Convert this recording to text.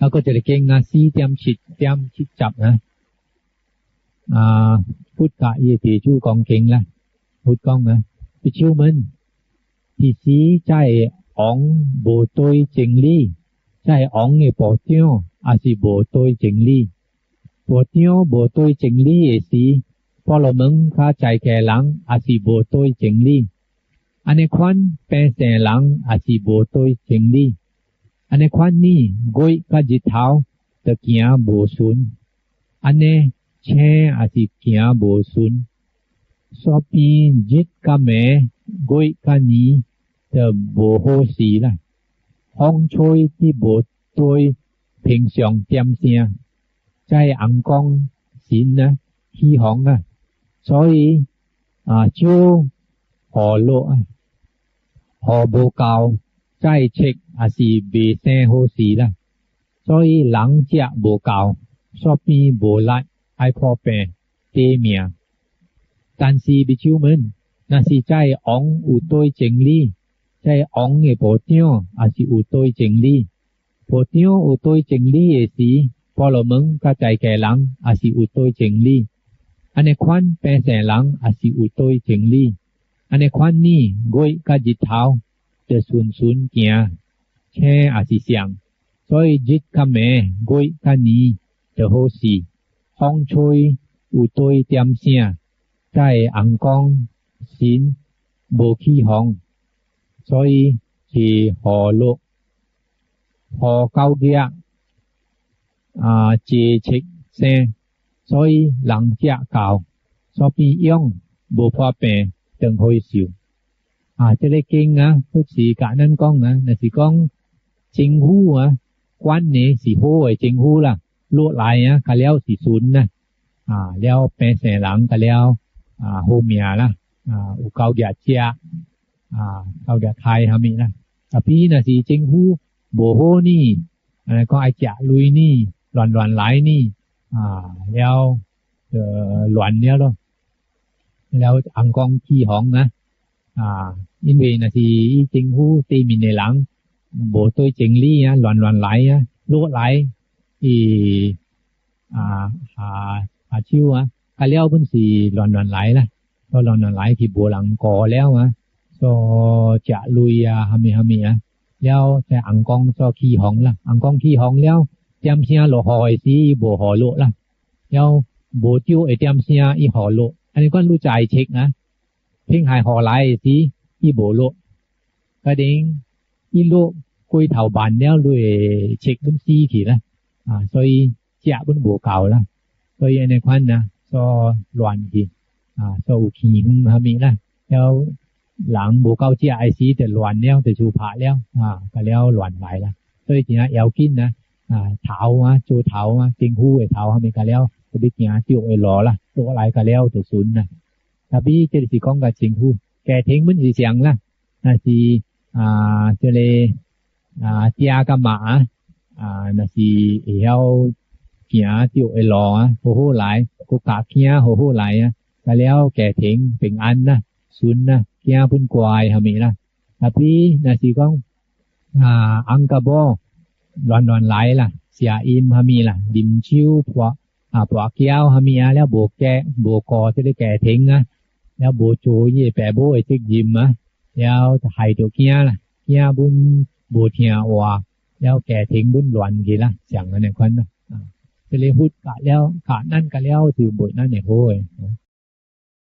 啊，个一个经啊，四点七点七十啊。啊，佛教伊个弟子讲经啦，佛讲啊，比丘们，第四，在王无对真理，在王个部长也是无对真理。部长无对真理个时，婆罗门佮在家人也是无对真理。 อันนี้ควันแปดแสนหลังอาจสิบ่โตยเจ๋งลี อันนี้ควันนี้ ก้อยกะจิตเท้า จะเกียบ่ศูนย์ อันนี้แช่อาจสิเกียบ่ศูนย์ ซอปีจิตกะแหม ก้อยกะหนี จะบ่โฮสีละ ห้องโชยที่บ่โตยเพ่งสองเตรียมเสีย ใจอังกองศีลนะ ขี้หองนะ ซอย อ่า โจ หอโล หอโบกาว ใจเช็กอาจสิเบแซโฮสีละ ซอยหลังเจียโบกาว ซอปีโบลัด ไอพ่อแปร เตเมีย 但是比丘们，若是在王有對真理，在王个部長也是有對真理。部長有對真理个時，婆羅門佮在家人也是有對真理。อันนี้ควันแปดแสนหลัง也是有對真理。อันนี้ควันนี้ ก้อยกะจิตเท้า จะศูนย์ศูนย์เกีย แช่也是想 所以日甲暝月甲年就好勢，風吹有對點聲，在紅光神無起風，所以是雨落，雨夠額，啊，一直生，所以人隻教，所以用無破病，等會笑。 ອ່າ ຈະໄດ້ເກັ່ງນະ ພຸດສີກະນັ້ນກ້ອງນະ ນະຊິກ້ອງ ຈິງຫູອະ ຄວັນເນ ຊິໂຮໄອຈິງຫູລະ ໂລະຫຼາຍນະ ກະແລ້ວຊິສູນນະ ອ່າ ແລ້ວແປແສຫຼັງກະແລ້ວ ອ່າ ໂຮເມຍລະ ອ່າ ອຸເກົາຢາເຈຍ ອ່າ ເກົາຢາໄທຫາມິນະ ຕະປີນະຊິຈິງຫູ ໂບໂຮນີ້ ອັນນັ້ນກໍໄອຈະລຸຍນີ້ ຫຼອນຫຼອນຫຼາຍນີ້ ອ່າ ແລ້ວ ເອີ ຫຼອນແລ້ວເນາະ ແລ້ວອັງກອງຂີ້ຫອງນະ ອ່າ ອິນເວນາຊີ ອີຈິງຫູ ເຕມິນເນຫຼັງ ໂບໂຕຍເຈັງລີນະ ຫຼອນຫຼອນຫຼາຍນະ ໂລະຫຼາຍ ອີ ອ່າ ຫາ ຫາຊິວນະ ກະແລ້ວເພິ່ນຊິຫຼອນຫຼອນຫຼາຍລະ ກໍຫຼອນຫຼອນຫຼາຍທີ່ໂບຫຼັງກໍແລ້ວນະ ກໍຈະລຸຍອາ ຫາມິຫາມິອາ ແລ້ວແຕ່ອັງກອງຊໍຂີ້ຫອງລະ ອັງກອງຂີ້ຫອງແລ້ວ ຕຽມເຊຍໂລຫໍໄອຊີ ໂບຫໍໂລລະ ແລ້ວໂບຕິວໄອຕຽມເຊຍອີຫໍໂລ ອັນນີ້ກ່ອນຮູ້ຈ່າຍເຊັກນະ ເພັງຫາຍຫໍຫຼາຍຊິອີໂບໂລ ກະເດັງອີໂລ ກຸຍເຖົາບານແລ້ວລຸຍເຊັກບຸນຊີຂີ້ນະ ອ່າ ຊອຍເຈຍບຸນໂບເກົາລະ ຊອຍອັນນີ້ຄວັນນະ ຊໍຫຼວນຂີ້ ອ່າ ຊໍອຸຄີຫຶມຫາມິນະ ແລ້ວ ຫຼັງໂບເກົາເຈຍໄອຊີ ແຕ່ຫຼວນແລ້ວ ແຕ່ຊູພະແລ້ວ ອ່າ ກະແລ້ວຫຼວນຫຼາຍລະ ໂດຍທີ່ນະແອວກິນນະ ອ່າ ເຖົ້າມາ ໂຈເຖົ້າມາ ເຕັງຫູໄອເຖົ້າຫາມິກະແລ້ວ ກະບິກຍາຕິວໄອຫຼໍລະ ໂຕຫຼາຍກະແລ້ວໂຕສູນນະ ຕາບີເຈລິຊິກອງກະເຕັງຫູ ແກ່ເທັງມັນຊິສຽງລະ ນະຊິ ອ່າ ເຈເລ ອ່າ ເຕຍກະມະ ອ່າ ນະຊິເອວ ເກຍຕິວໄອຫຼໍ ໂຫໂຫຫຼາຍ ໂກກະເກຍໂຫໂຫຫຼາຍ ກະແລ້ວແກ່ເທັງເປັງອັນນະ ສູນນະ ເກຍພຸ້ນກວາຍຫາມິລະ ອາປີນະຊິກອງ ອ່າ ອັງກະບໍ ຫຼອນຫຼອນຫຼາຍລະ ເສຍອີມຫາມິລະ ດິມຊິວ ພວກ ອ່າ ພວກແກ້ວຫາມິອາ ແລ້ວໂບແກະ ໂບກໍຈະໄດ້ແກ່ເທັງນະ ແລ້ວໂບໂຈເຢແປໂບໄອເຕັກຢິມມາ ແລ້ວຈະໄຫໂຕເກຍລະ ເກຍບຸນ ໂບເທຍອວາ ແລ້ວແກ່ເທັງບຸນຫຼວນກີລະ ສຽງອັນນີ້ຄວັນນະ ອ່າ ຈະເລຫຸດກະແລ້ວ ກະນັ້ນກະແລ້ວ ຊິບົດນັ້ນນີ້ໂຫຍ